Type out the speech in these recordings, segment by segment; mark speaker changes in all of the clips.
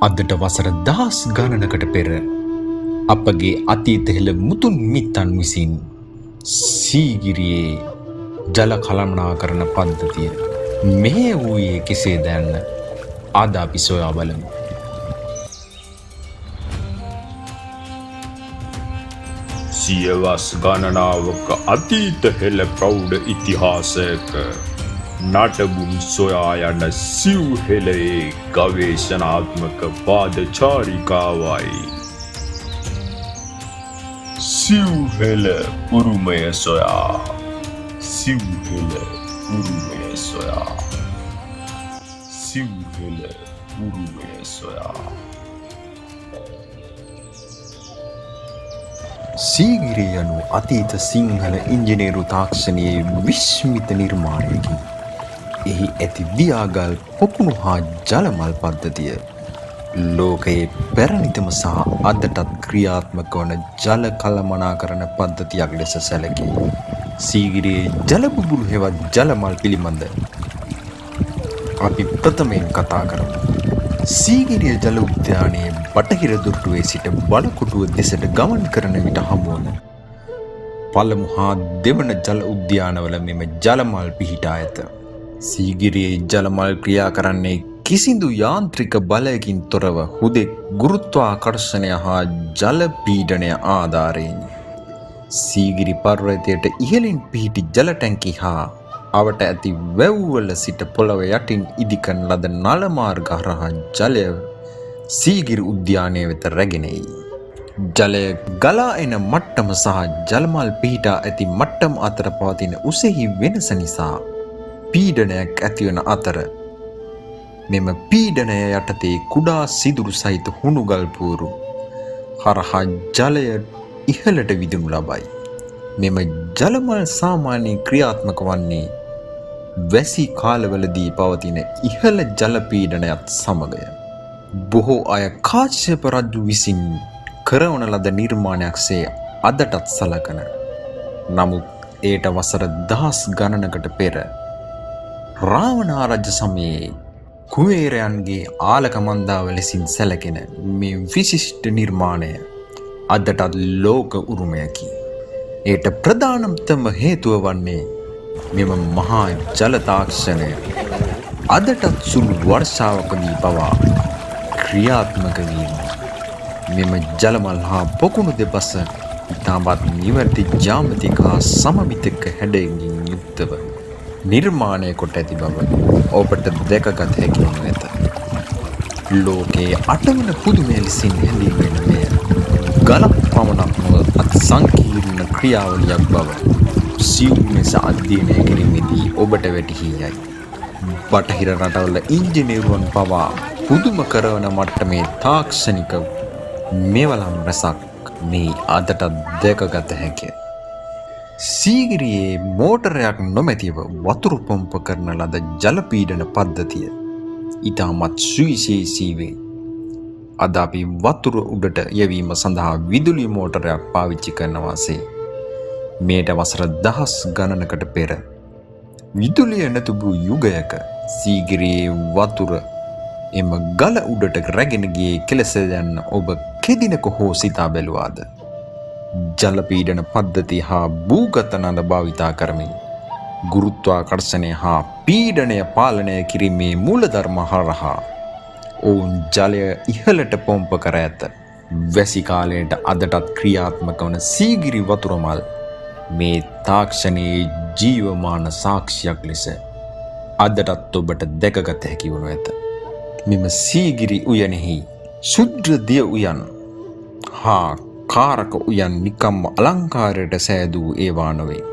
Speaker 1: අදට වසර දහස් ගණනකට පෙර අපගේ අතීත හෙළ මුතුන් මිත්තන් විසින් සීගිරියේ ජල කළමනාකරණ පද්ධතිය මෙහෙය වූයේ කෙසේද යන්න අද අපි සොයා බලමු.
Speaker 2: සියවස් ගණනාවක අතීත හෙළ ප්‍රෞಢ ඉතිහාසයක නටබුන් සොයා යන සිව් හෙළයේ ගවේෂණාත්මක පාදචාරිකාවයි. සිව් හෙළ උරුමය සොයා, සිව් හෙළ උරුමය සොයා, සිව් හෙළ උරුමය සොයා.
Speaker 1: සීගිරිය යනු අතීත සිංහල ඉංජිනේරු තාක්ෂණයේ විස්මිත නිර්මාණයකි. එහි ඇති දියාගල් පොකුණු හා ජලමල් පද්ධතිය ලෝකයේ පැරණිතම සහ අදටත් ක්‍රියාත්මක වන ජල කළමනාකරණ පද්ධතියක් ලෙස සැලකේ. සීගිරියේ ජල බුබුලු හෙවත් ජලමල් පිළිබඳ අපි ප්‍රථමයෙන් කතා කරමු. සීගිරිය ජල උද්‍යානයේ බටහිර දොරටුවේ සිට බලකොටුව දෙසට ගමන් කරන විට හමුවන පළමු හා දෙවන ජල උද්‍යානවල මෙම ජලමල් පිහිටා ඇත. සීගිරියේ ජලමල් ක්‍රියා කරන්නේ කිසිදු යාන්ත්‍රික බලයකින් තොරව හුදෙක් ගුරුත්වාකර්ෂණය හා ජල පීඩනය ආධාරයෙන්. සීගිරි පර්වතයට ඉහළින් පිහිටි ජල ටැංකි හා අවට ඇති වැව්වල සිට පොළව යටින් ඉදිකරන ලද නල මාර්ග හරහා ජලය සීගිරි උද්‍යානය වෙත රැගෙන එයි. ජලය ගලා එන මට්ටම සහ ජලමල් පිහිටා ඇති මට්ටම අතර පවතින උසෙහි වෙනස නිසා පීඩනයක් ඇතිවන අතර මෙම පීඩනය යටතේ කුඩා සිදුරු සහිත හුණුගල් පුවරු හරහා ජලය ඉහළට විදුණු ලබයි. මෙම ජලමල් සාමාන්‍යයෙන් ක්‍රියාත්මක වන්නේ වැසි කාලවලදී පවතින ඉහළ ජල පීඩනයත් සමගය. බොහෝ අය කාශ්‍යප රජු විසින් කරවන ලද නිර්මාණයක් සේ අදටත් සලකන. නමුත් එයට වසර දහස් ගණනකට පෙර රාවණා රජ සමයේ කුවේරයන්ගේ ආලක මන්දාව ලෙසින් සැලකෙන මේ විශිෂ්ට නිර්මාණය අදටත් ලෝක උරුමයකි. එයට ප්‍රධානතම හේතුව වන්නේ මෙම මහා ජල තාක්ෂණය අදටත් සුළු වර්ෂාවකදී පවා ක්‍රියාත්මක වීම. මෙම ජලමල් හා පොකුණු දෙපස ඉතාමත් නිවැරදි ජ්‍යාමිතික හා සමමිතික හැඩයකින් යුක්තව නිර්මාණය කොට ඇති බව ඔබට දැකගත හැකි වනු ඇත. ලෝකයේ අටවන පුදුමය ලෙසින් හැඳින්වෙන මෙය ගලක් පමණක් නොව අති සංකීර්ණ ක්‍රියාවලියක් බව සියුම් ලෙස අධ්‍යයනය කිරීමේදී ඔබට වැටහී යයි. බටහිර රටවල ඉංජිනේරුවන් පවා පුදුම කරවන මට්ටමේ තාක්ෂණික මෙවලම් රැසක් මේ අදටත් දැකගත හැකිය. සීගිරියේ මෝටරයක් නොමැතිව වතුර පොම්ප කරන ලද ජල පීඩන පද්ධතිය ඉතාමත් සුවිශේෂී වේ. අද අපි වතුර උඩට යැවීම සඳහා විදුලි මෝටරයක් පාවිච්චි කරනවාසේ මෙයට වසර දහස් ගණනකට පෙර විදුලිය නොතිබූ යුගයක සීගිරියේ වතුර එම ගල උඩට රැගෙන ගියේ කෙලෙසද යන්න ඔබ කෙදිනක හෝ සිතා බැලුවාද? ජල පීඩන පද්ධති හා භූගත නල භාවිතා කරමින් ගුරුත්වාකර්ෂණය හා පීඩනය පාලනය කිරීමේ මූලධර්ම හරහා ඔවුන් ජලය ඉහළට පොම්ප කර ඇත. වැසි කාලයට අදටත් ක්‍රියාත්මක වන සීගිරි වතුරමල් මේ තාක්ෂණයේ ජීවමාන සාක්ෂියක් ලෙස අදටත් ඔබට දැකගත හැකි වනු ඇත. මෙම සීගිරි උයනෙහි ශුද්‍ර දිය උයන් හා කාරක උයන් නිකම්ම අලංකාරයට සෑදූ ඒවා නොවේ.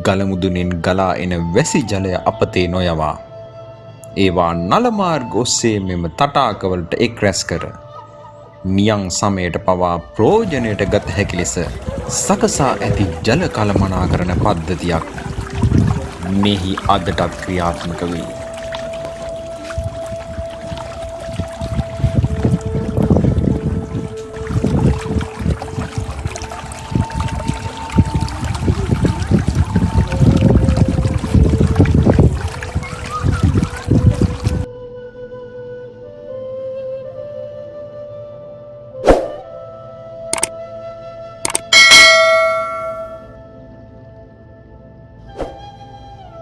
Speaker 1: ගලමුදුනෙන් ගලා එන වැසි ජලය අපතේ නොයවා ඒවා නල මාර්ග ඔස්සේ මෙම තටාකවලට එක් රැස් කර නියං සමයට පවා ප්‍රයෝජනයට ගත හැකි ලෙස සකසා ඇති ජල කළමනාකරණ පද්ධතියක් මෙහි අදටත් ක්‍රියාත්මක වේ.